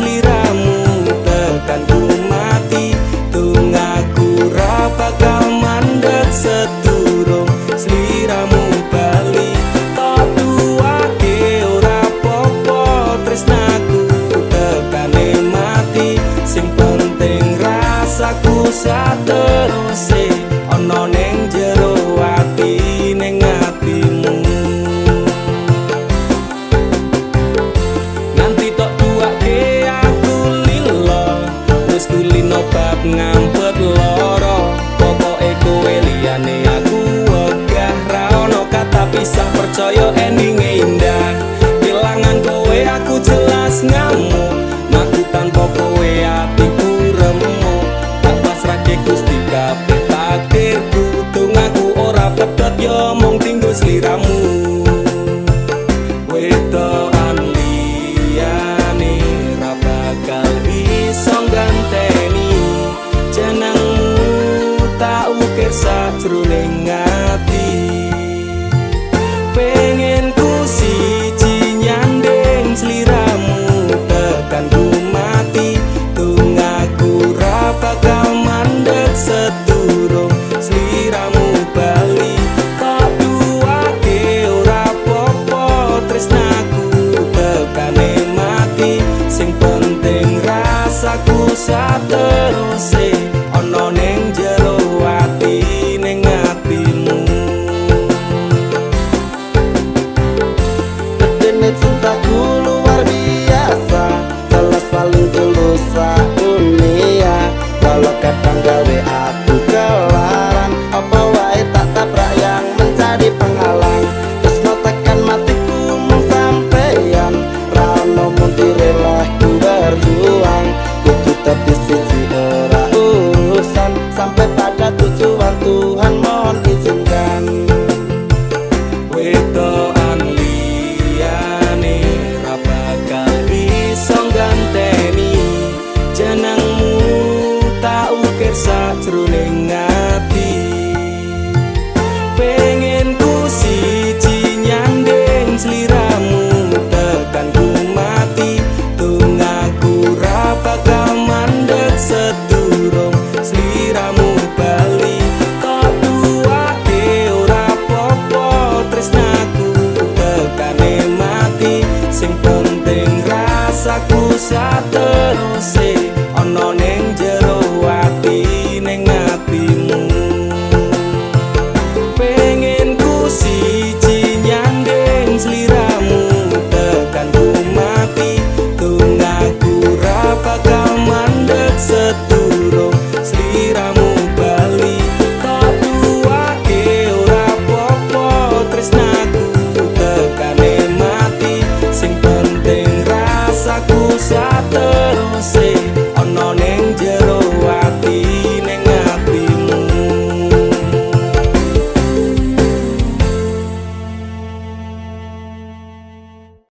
sliramu tekan ku mati. Tungaku ra bakal mandek sedurung sliramu bali. Tok duwake ora popo tresnaku tekane mati. Sing penting rasaku sateruse ana ning jero ati ning atimu. Nganti tok duwake aku lilo, wis kulino bab ngampet loro. Pokoke kowe liyane aku wegah, ra ono kata pisah percaya endinge indah. Kelangan kowe aku jelas ngamuk, mlaku tanpa kowe atiku remuk. Tak pasrahke Gusti kabeh takdirku, dongaku ora pedhot ya mung tinggo sliramu. Wedokan liyane ra bakal iso ngganteni jenengmu, tak ukir sajroning ati. Pengen ku siji nyanding sliramu tekan ku mati. Tungaku ra bakal mandek sedurung sliramu bali. Tak duwake ora popo tresnaku tekane mati. Sing penting rasaku sateruse ana ning jero ati ning atimu. Gedene cintaku luar biasa, jelas paling tulus dunia. Walau kadang gawe aku kelaran, apa wae tak tabrak yang menjadi penghalang. Tresno tekan matiku mung sampeyan, ra ono mundure lah ku berjuang. Kudu dadi siji ora urusan, sampai pada tujuan Tuhan mohon izinkan. Wedokan liyane ra bakal iso ngganteni jenengmu, tak ukir sajroning ati. Pengen ku siji nyanding sliramu tekan ku mati. Tungaku ra bakal mandek sedurung sliramu bali. Tok duwake ora popo tresnaku tekane mati. Sing penting rasaku sateruse ana ning jero ati ning atimu. Pengen ku siji nyanding sliramu tekan ku mati. Tungaku ra bakal mandek sedurung sliramu bali. Tok duwake ora popo tresnaku tekane mati. Sing penting rasaku sateruse ana ning